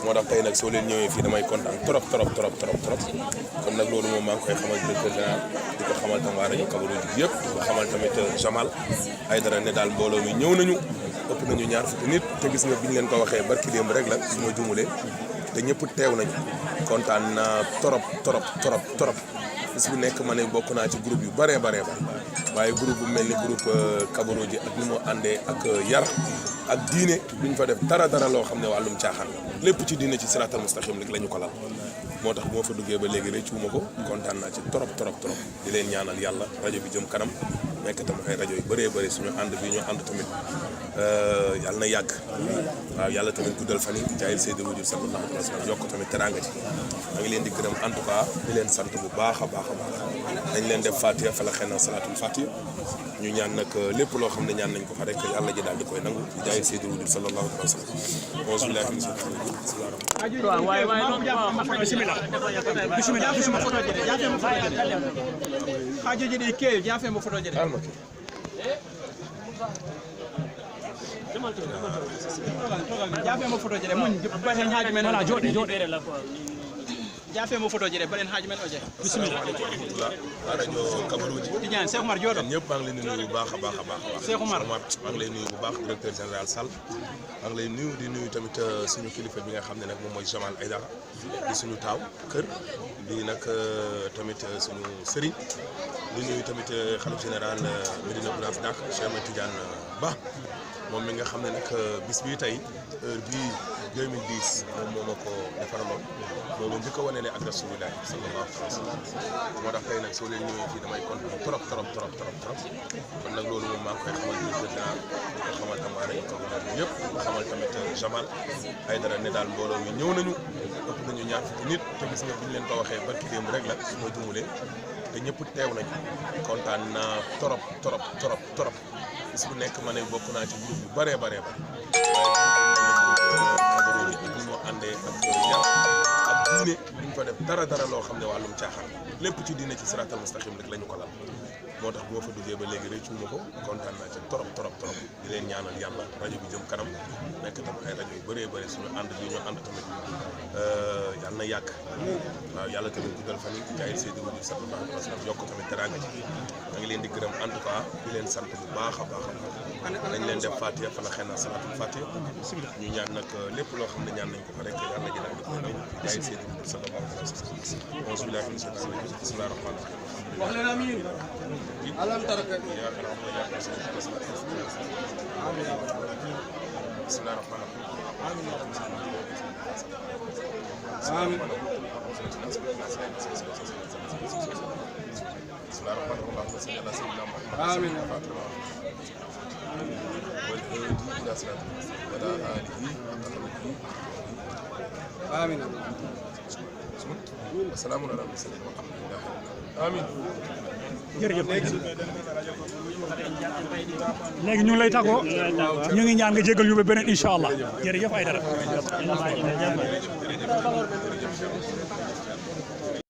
moo tax tey nag soo leen ñëwee fii damay kontaan trop kon nag loolu moom maa ngi koy xamal directeur général di ko xamal tam waa rajo Kabaro ji yëpp di ko xamal tamit Jamal Aydara ne daal mbooloo mi ñëw nañu ëpp nañu ñaar fukki nit te gis nga biñ leen ko waxee barki démb rek la su ma jumulee te ñëpp teew nañu kontaan naa trop bis bu nekk ma ne bokk naa ci groupe yu bëree waaye groupe bu mel ni groupe Kabaro ji ak ni mu àndee ak yar ak diine duñ fa def dara loo xam ne wàllum caaxaan lépp ci diine ci siraatal mustaqim rek la ñu ko lal moo tax moo fa duggee ba léegi rëccuwuma ko kontaan naa ci trop di leen ñaanal yàlla rajo bi jëm kanam nekk tam ay rajo yu bëree suñu ànd bi ñu ànd tamit yàlla na yàgg waaw yàlla tamit guddal fan yi jaayil Seydou Wujur sallallahu alayhi wa sallam yokk tamit teraanga ci maa ngi leen di gërëm en tout cas di leen sant bu baax a baax dañ leen def Fatiha fa la xëy na salaatul Fatiha ñu ñaan nag lépp loo xam ne ñaan nañ ko fa rek yàlla ji daal di koy nangu di jaayil Seydou Wujur sallallahu alayhi wa sallam auzu billahi mina jaafemo photo jere balen haaji men oje bismillah rajo Kabaro ji di ñaan Cheikh Oumar Jodo ñëpp maa ngi leen di nuyu bu baax a baax Cheikh Oumar maa ngi lay nuyu bu baax directeur général Sall maa ngi lay nuyu di nuyu tamit suñu kilifa bi nga xam ne nag moom mooy Jamal Aydara di suñu taaw kër di nag tamit suñu sëriñ di nuyu tamit xalif général Medina Gounass Dak Cheikh Ahmed Tidiane Ba moom mi nga xam ne nag bis bii tey heure bii 2010 moom moo ma ko defaraloon moo ma njëkk a wane ne ak Rasulullah sallallahu alayhi wa sallam moo tax tey nag soo leen ñëwee fii damay kontaan trop kon nag loolu moom maa ngi koy xamal directeur général di ko xamal tam waa rajo Kabaro yëpp di ko xamal tamit Jamal Aydara ne daal mbooloo mi ñëw nañu ëpp nañu ñaar fukki nit te gis nga biñ leen ko waxee barki démb rek la su ma jumulee te ñëpp teew nañu kontaan naa trop bis bu nekk ma ne bokk naa ci groupe yu bëree waaye Kabaro ji ak ni mu àndee ak yar ak diine duñ fa def dara loo xam ne wàllum caaxaan lépp ci diine ci siraatal mustaqim rek la ñu ko lal moo tax moo fa duggee ba léegi rëccuwuma ko kontaan naa ci trop di leen ñaanal yàlla rajo bi jëm kanam nekk tam ay rajo yu bëree suñu ànd bi ñu ànd tamit yàlla na yàgg waaw yàlla tamit guddal fan yi jaayil Seydou Wujur sallallahu alayhi wa sallam yokk tamit teraanga ci maa ngi leen di gërëm en tout cas di leen sant bu baax a baax dañ leen def Fatiha fa la xëy na salaatul Fatiha ñu ñaan nag lépp loo xam ne ñaan nañ ko fa rek yàlla ji daal di koy nangu jaayil Seydou Wujur sallallahu alayhi wa sallam auzu billahi mina shaytaani rajiim bismillahir rahmaanir rahiim wax leen amiin alam taraka bismillahir rahmaanir rahiim amiin assalaamu alaa mursalin walhamdulillah amiin jërëjëf léegi ñu ngi lay tàggoo ñu ngi ñaan nga jégal ñu ba beneen incha allah jërëjëf Aydara